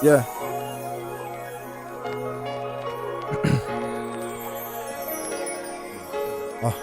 Yeah. Ah.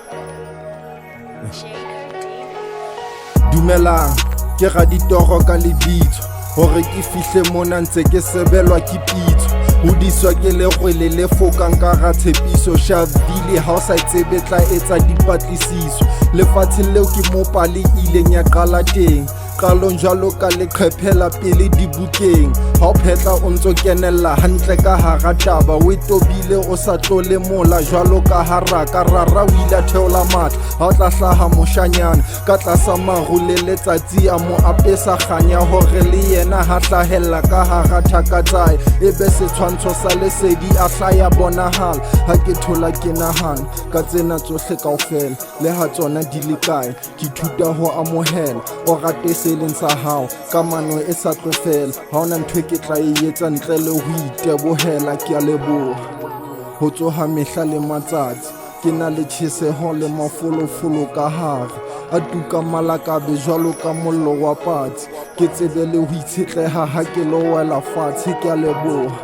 Dumelang, ke raditoro ka lebitso. Hore ke fihle mona ntse ke sebelwa ke pitso. Hodiswa ke lerwele le fokang ka ra tshepiso. Shavile ha o sa tsebe tla etsa dipatlisiso. Lefatsheng leo ke mo pale ileng ya qala teng. Qalong jwalo ka leqhephe la pele dibukeng. Ha o phetla o ntso kenella hantle ka hara taba. O e tobile o sa tlole mola jwalo ka haraka. Rara o ile a theola matla ha o tla hlaha moshanyana. Ka tlasa maru le letsatsi a mo apesa kganya hore le yena ha hlahella ka hara thaka tsae. Ebe setshwantsho sa lesedi a hlaya bonahala. Ha ke thola ke nahana ka tsena tsohle kaofela. Le ha tsona di le kae. Ke ithuta ho amohela, o rate se leng sa hao, kamano e sa tlo fela. Ha hona ntho e ke tla e etsa ntle le ho itebohela. Ke a leboha ho tsoha mehla le matsatsi, ke na le tjheseho le mafolofolo ka hare. A tuka malakabe jwalo ka mollo wa patsi, ke tsebe le ho itshetleha ha ke lo wela fatshe. Ke a leboha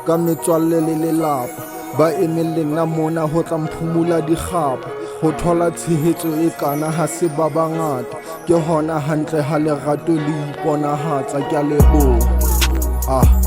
ka metswalle le lelapa ba emeng le nna mona ho tla mphumula dikgapa. Ho thola tshehetso e kana ha se ba bangata, ke hona hantle ha lerato le iponahatsa. Ke a leboha. Ah.